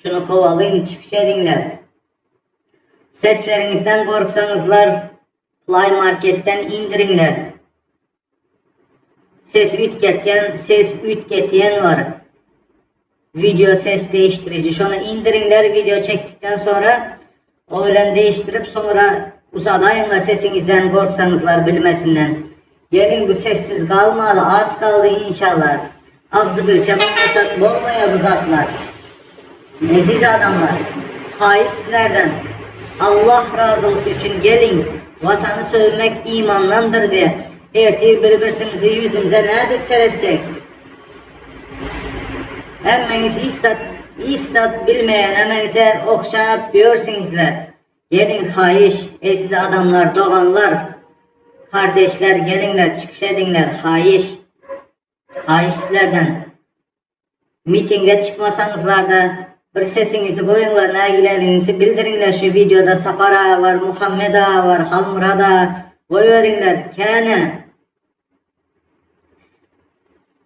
Şuny kowalyň, çykyş ediňler. Sesleriňizden gorksaňyzlar Play Marketden indiriňler. Ses üýtgetýän, ses üýtgetýän bar. Video ses değiştirici. Şony indiriňler video çekdikden sonra o bilen değiştirip sonra uzadaýyňlar sesiňizden gorksaňyzlar bilmesinden. Geliň bu sessiz galmaly az galdy inşallah. Agzy birçe bolmasak bolmaýar bu zatlar. Eziz adamlar, haýyş sizlerden, Allah razylyk üçin geliň, watany söýmek imandandyr diye, ertir bir-birsimizi ýüzümize nädip seretjek? Hemmeňiz hiç zat, hiç zat bilmeýäne meňzär, okşap ýörsüňizler. Geliň haýyş, eziz adamlar, doganlar, kardeşler geliňler çykyş ediňler, haýyş. Haýyş sizlerden. Mitinge çykmasaňyzlarda bir sesiňizi goýuňlar nägileligiňizi bildiriňler şu wideoda Sapar aga bar Muhammet aga bar Halmyrat aga goýberiňler känä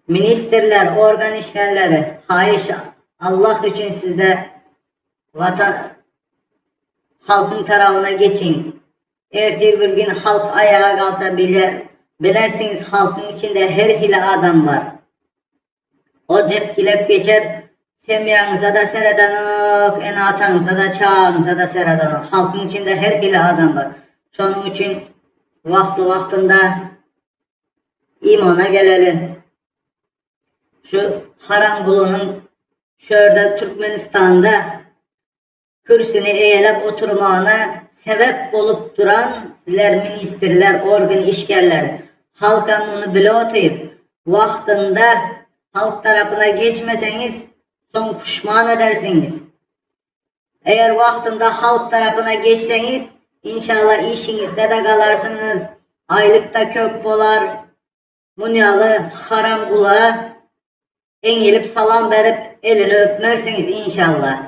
Ministrler organ işgärleri haýyş Allah üçin sizde watan halkyň tarabyna geçiň Ertir bir gün halk aýaga galsa biler bilersiňiz halkyň içinde her hili adam bar. O depgilep geçer semýaňyza-da seredenok, ene-ataňyza-da, çagaňyza-da seredenok. Halkyň içinde her hili adam bar. Şonuň üçin wagtly-wagtynda imana geleli. Şu haramgulynyň şu ýerde Türkmenistanda Kürsini eýeläp oturmagyna sebäp bolup duran sizler ministrler, organ işgärleri. Halkam muny bile otyr. Wagtynda halk tarapyna geçmeseňiz, soň puşman edersiňiz. Eger wagtynda halk tarapyna geçseňiz, inşallah işiňizde-de galarsyňyz, aýlyk-da köp bolar. Munýaly haram gula eňilip salam berip elini öpmersiňiz inşallah.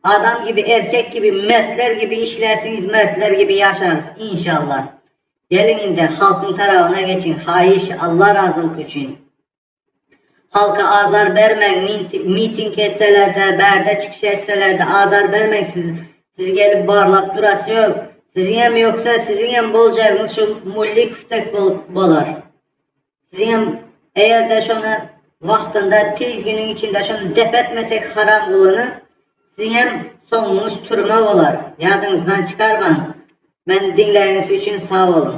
Adam gibi erkek gibi mertler gibi işlersiňiz mertler gibi ýaşarys inşallah. Geliň indi halkyň tarabyna geçiň haýyş Allah razylyk üçin. Halka azar bermäň miting etselerde bärde çykyş etselerde azar bermäň siz sizi gelip barlap durasy ýok. Siziňem ýoksa siziňem boljagyňyz şu Mullikow dek bolup bolar. Siziňem eger-de şony wagtynda tiz günüň içinde şony dep etmesek haramgulyny siziňem soňuňyz türme bolar. Ýadyňyzdan çykarmaň. Meni diňläniňiz üçin sag boluň.